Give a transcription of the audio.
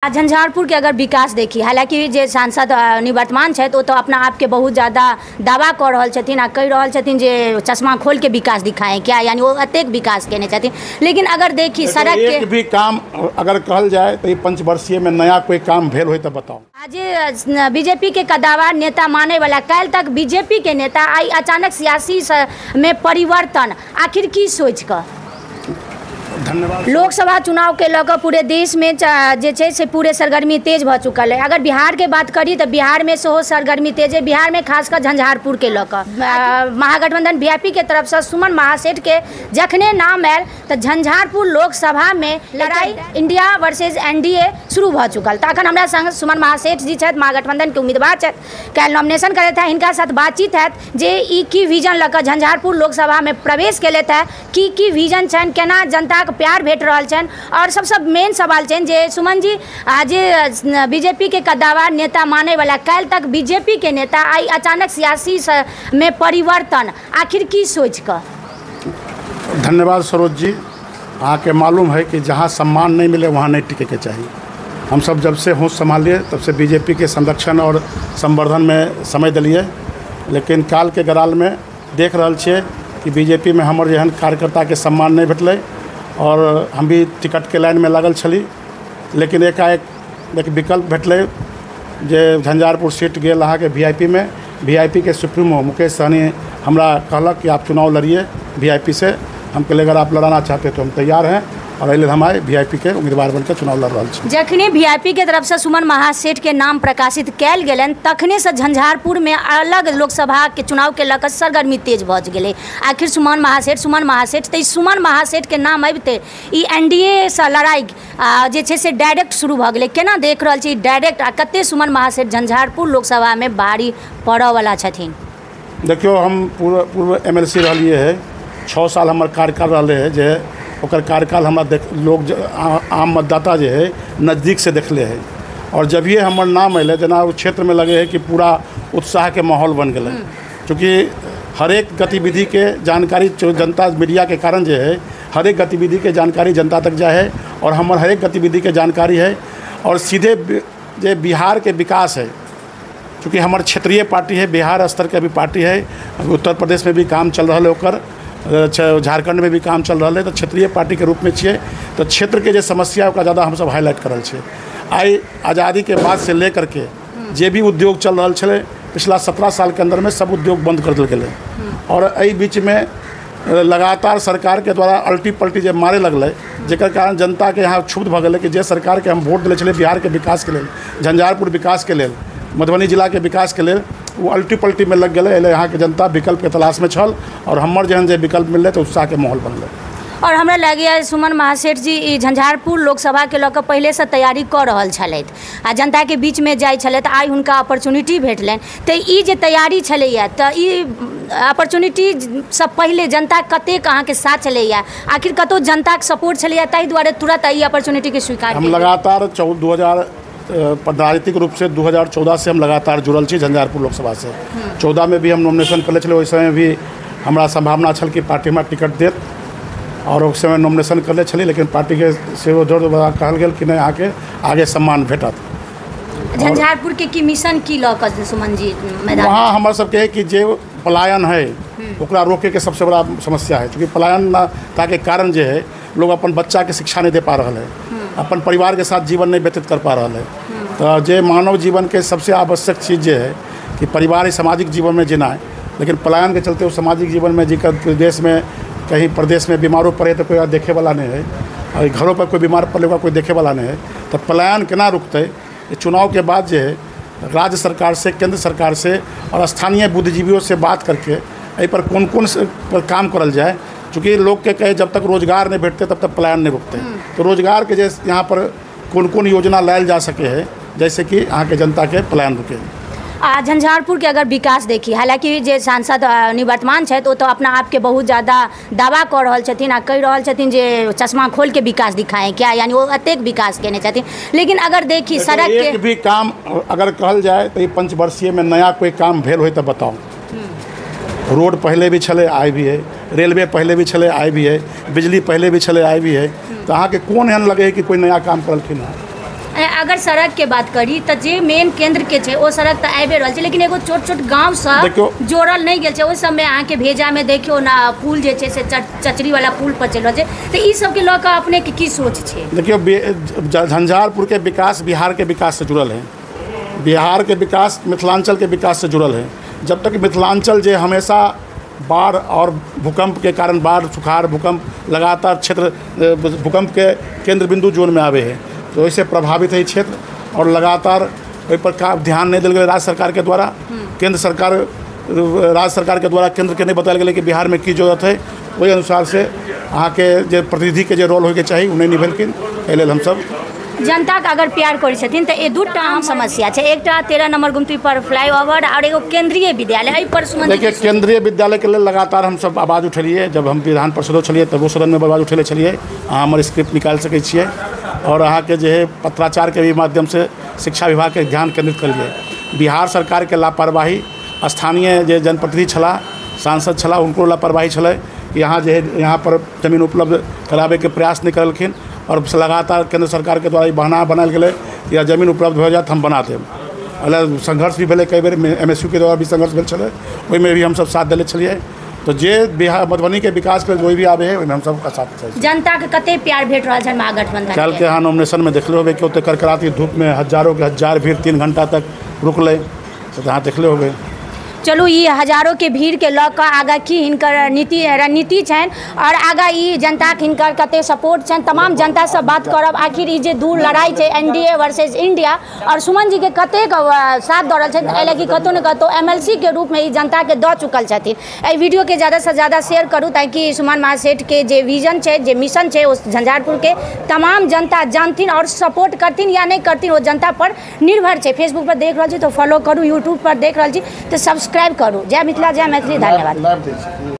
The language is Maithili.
आ झंझारपुर के अगर विकास देखी, हालांकि जे सांसद निवर्तमान छथि ओ तऽ अपना आपके बहुत ज़्यादा दावा कऽ रहल छथिन आ कहि रहल छथिन जे चश्मा खोल के विकास दिखाएं क्या, यानी ओ एतेक विकास केने छथिन। लेकिन अगर देखी सड़क के एक भी काम अगर कहल जाए तो पंचवर्षीय में नया कोई काम भेल होय तो बताओ। आज बीजेपी के कदावा नेता माने वाला काल्हि तक बीजेपी के नेता आई अचानक सियासी में परिवर्तन, आखिर की सोच कऽ? धन्यवाद। लोकसभा चुनाव के लऽ कऽ पूरे देश में जे छै से पूरे सरगर्मी तेज भऽ चुकल है। अगर बिहार के बात करी तऽ बिहार में सेहो सरगर्मी तेज है। बिहार में खासकर झंझारपुर के लऽ कऽ महागठबंधन वीआईपी के तरफसँ सुमन महासेठ के जखने नाम आयल तऽ झंझारपुर लोकसभा में लड़ाई इंडिया वर्सेज एनडीए शुरू भऽ चुकल। तऽ अखन हमरा संग सुमन महासेठ जी छथि, महागठबंधन के उम्मीदवार छथि, काल्हि नॉमिनेशन करैत है। हिनका साथ बातचीत हैत जे ई की विजन लऽ कऽ झंझारपुर लोकसभा में प्रवेश केलथि है, की विजन छनि, केना जनता के प्यार भेट रहल छनि। और सबसे मेन सवाल छनि जे सुमन जी जे बीजेपी के कदावा नेता माने वाला काल्हि तक बीजेपी के नेता आई अचानक सियासी में परिवर्तन, आखिर की सोच कऽ? धन्यवाद सरोज जी। अहाँके मालूम है कि जहाँ सम्मान नहीं मिले वहाँ नहीं टिके के चाहिए। हम सब जब से होश संभालिए तब से बीजेपी के संरक्षण और संवर्धन में समय दिलिए, लेकिन काल के गराल में देख रहल छियै कि बीजेपी में हमर जेहन कार्यकर्ता के सम्मान नहीं भेटलै और हम भी टिकट के लाइन में लागल छली, लेकिन एकाएक एक विकल्प भेटलै जे झंझारपुर सीट गेल अहाँके वीआईपी में। वीआईपी के सुप्रीमो मुकेश सहनी हमरा कहलक कि आप चुनाव लड़िए वीआईपी से। हम कहलिए अगर आप लड़ाना चाहते तो हम तैयार हैं, और एहि लेल हम आइ वीआईपी के उम्मीदवार बनकर चुनाव लड़ रहल छी। जखने वीआईपी के तरफसँ सुमन महासेठ के नाम प्रकाशित कयल गेलनि तखने से झंझारपुर में अलग लोकसभा के चुनाव के लऽ कऽ सरगर्मी तेज भऽ गेलै। आखिर सुमन महासेठ, सुमन महासेठ, तऽ ई सुमन महासेठ के नाम अबिते ई एनडीए सँ लड़ाई जे छै से डायरेक्ट शुरू भऽ गेलै। केना देख रहल छी डायरेक्ट, आ कते सुमन महासेठ झंझारपुर लोकसभा में भारी पड़यवला छथिन? देखियौ, हम पूर्व एमएलसी रहलिए है, 6 साल हमर कार्यकाल रहलै है, जे ओकर कार्यकाल हमरा देख लोग आम मतदाता जे है नज़दीक से देखले है। और जभिए हमर नाम अयलै जेना ओ क्षेत्रमे लगे है कि पूरा उत्साहके माहौल बन गेलै, चूँकि हरेक गतिविधिके जानकारी जनता मीडिया के कारण जे है हरेक गतिविधिके जानकारी जनता तक जाइ है और हमर हरेक गतिविधिके जानकारी है। और सीधे जे बिहारके विकास है, चूँकि हमर क्षेत्रीय पार्टी है, बिहार स्तर के भी पार्टी है, उत्तर प्रदेश में भी काम चल रहा है ओकर, झारखंड में भी काम चल रहा है, तो क्षेत्रीय पार्टी के रूप में छियै तो क्षेत्र के जे समस्या ओकरा ज़्यादा हमसब हाईलाइट करल छियै। आइ आज़ादी के बाद से ले करके जे भी उद्योग चल रहल छलै पिछला 17 साल के अंदर में सब उद्योग बंद कर देल गेलै। और एहि बीच में लगातार सरकार के द्वारा अल्टी पल्टी जे मारे लगलै, जेकर कारण जनता के यहाँ क्षुब्ध भऽ गेलै कि जे सरकार के हम वोट देले छलियै बिहार के विकास के लेल, झंझारपुर विकास के लेल, मधुबनी जिला के विकास के लेल, वो अल्टी पल्टी में लग गेलै। एहि यहाँ के जनता विकल्प के तलाश में छल और हमर जेहन जे विकल्प मिललै तऽ उत्साह के माहौल बनलै। और हमरा लगैए सुमन महासेठ जी ई झंझारपुर लोकसभा के लऽ कऽ पहिलेसँ तैयारी कऽ रहल छलथि आ जनताके बीचमे जाइ छलथि। आइ हुनका अपॉर्चुनिटी भेटलनि, तऽ ई जे तैयारी छलैए तऽ ई अपॉर्चुनिटीसँ पहिले जनता कतेक अहाँके साथ छलैए, आखिर कतहु जनताके सपोर्ट छलैए ताहि दुआरे तुरंत ई अपॉर्चुनिटीके स्वीकार हम लगातार 2000 राजनीतिक रूप से 2014 से हम लगातार जुड़ल छी झंझारपुर लोकसभा से। 14 में भी हम नॉमिनेशन करले छलियै, ओहि समय भी हमरा संभावना छल कि पार्टी हमरा टिकट देत और उस समय नॉमिनेशन करले छलियै, लेकिन पार्टी के सेहो जोर कहल गेल कि नहि अहाँके आगे सम्मान भेटत। झंझारपुर के की मिशन की लऽ कऽ सुमन जी मैदान? वहाँ हमर सबके है कि जे पलायन है ओकरा रोके के सबसे बड़ा समस्या है, चूँकि पलायनता के कारण जे है लोग अपन बच्चा के शिक्षा नहीं दे पा रहा है, अपन परिवार के साथ जीवन नहीं व्यतीत कर पा रहा है। तो जे मानव जीवन के सबसे आवश्यक चीज़ जे है कि परिवार सामाजिक जीवन में जीना है, लेकिन पलायन के चलते वो सामाजिक जीवन में जीकर देश में कहीं प्रदेश में बीमारों पड़े तो कोई देखे वाला नहीं है, और घरों पर कोई बीमार पड़े कोई देखे वाला नहीं है। तो पलायन केना रुकतै? चुनाव के बाद जे है राज्य सरकार से, केंद्र सरकार से और स्थानीय बुद्धिजीवियों से बात करके एहि पर कोन कोन पर काम करल जाए, चूँकि लोग के कहे जब तक रोजगार नहीं भेटते तब तक पलायन नहीं रुकते। तो रोजगार के जे यहाँ पर कोन कोन योजना लायल जा सके है जैसे कि यहाँ के जनता के पलायन रुके। आ झंझारपुर के अगर विकास देखी, हालांकि जे सांसद निवर्तमान छथि ओ तऽ अपना आपके बहुत ज़्यादा दावा कऽ रहल छथिन आ कहि रहल छथिन जे चश्मा खोल के विकास दिखाएं क्या, यानी ओ एतेक विकास केने छथिन। लेकिन अगर देखी सड़क के एक भी काम अगर कहल जाए तो पंचवर्षीय में नया कोई काम भेल होय तो बताओ। रोड पहले भी छलै आइ भी है, रेलवे पहले भी छलै आइ भी है, बिजली पहले भी छलै आइ भी है, तो अहाँके कोन एहन लगे है कि कोई नया काम करलखिन हँ? अगर सड़क के बात करी तऽ जे मेन केंद्र के छै ओ सड़क तऽ आबि रहल छै, लेकिन एगो छोट छोट गाँव से जोड़ल नहि गेल छै। ओहि सबमे अहाँके भेजामे देखियौ ने पुल जे छै से चचरी वाला पुल पर चलि रहल छै, तऽ ई सबके लऽ कऽ अपनेके की सोच छै? देखियौ, झंझारपुर के विकास बिहार के विकास से जुड़ल है, बिहार के विकास मिथिलांचल के विकास से जुड़ल है। जब तक मिथिलांचल जे हमेशा बाढ़ और भूकंप के कारण, बाढ़, सुखाड़, भूकंप लगातार क्षेत्र भूकंप के केंद्र बिंदु जोन में आवे है, तो ओहिसे प्रभावित है क्षेत्र और लगातार ओहि पर का ध्यान नहीं दिल गेलै राज्य सरकार के द्वारा। केंद्र सरकार राज्य सरकार के द्वारा केंद्र के नहीं बतायल गेलै कि बिहार में की जरूरत है, ओहि अनुसार से अहाँके जे प्रतिनिधि के जे रोल होइके चाही ओ नहि निभेलखिन। एहि लेल हमसब जनता के अगर प्यार करै छथिन तऽ ए दूटा आम समस्या छै, एकटा 13 नंबर गुमती पर फ्लाईओवर और एगो केंद्रीय विद्यालय। एहि पर सुमन जी, देखिए, केंद्रीय विद्यालय के लेल लगातार हमसब आवाज़ उठेलियै। जब हम विधान परिषदो छलियै तब सदनमे आवाज़ उठेले छलियै। अहाँ हमर स्क्रिप्ट निकालि सकै छियै और अहाँके जे है पत्राचारके भी माध्यमसँ शिक्षा विभागके ध्यान केंद्रित करियै। बिहार सरकारके लापरवाही, स्थानीय जे जनप्रतिनिधि छलाह, सांसद छलाह, उनको लापरवाही छलै कि यहाँ जे है यहाँ पर जमीन उपलब्ध कराबैके प्रयास नहि करलखिन और लगातार केंद्र सरकार के द्वारा ई बहाना बनायल गेलै कि या जमीन उपलब्ध भऽ जायत हम बना देब। अलग संघर्ष भी भेलै, कई बेर MSU के द्वारा भी संघर्ष भेल छलै, ओहिमे भी हमसब साथ देले छलियै। तो जे बिहार मधुबनी के विकास के कोई भी आबै है ओहिमे हमसब साथ छै। जनता के कते प्यार भेट रहल छै महागठबंधन? कल के अहाँ नॉमिनेशन में देखले होबै कि ओते करकराती धूप में हजारों के हजार भीड़ 3 घंटा तक रुकलै, तो अहाँ देखले होबै। चलू, ई हजारों के भीड़ के लऽ कऽ आगाँ की हिनकर नीति रणनीति छनि और आगाँ ई जनताके हिनकर कते सपोर्ट छनि, तमाम जनतासँ बात करब। आखिर ई जे दू लड़ाई छै NDA versus India और सुमन जी के कतेक साथ दऽ रहल छथि, एहि लए कि कतहु ने कतहु MLC के रूपमे ई जनताके दऽ चुकल छथिन। एहि वीडियोके ज़्यादासँ ज़्यादा शेयर करू ताकि सुमन महासेठ के जे विजन छै, जे मिशन छै, ओ झंझारपुर के तमाम जनता जानथिन और सपोर्ट करथिन या नहि करथिन ओ जनता पर निर्भर छै। फेसबुक पर देख रहल छी तऽ फॉलो करू, यूट्यूब पर देख रहल छी तऽ सब्सक्राइब करू। जय मिथिला, जय मैथिली, धन्यवाद।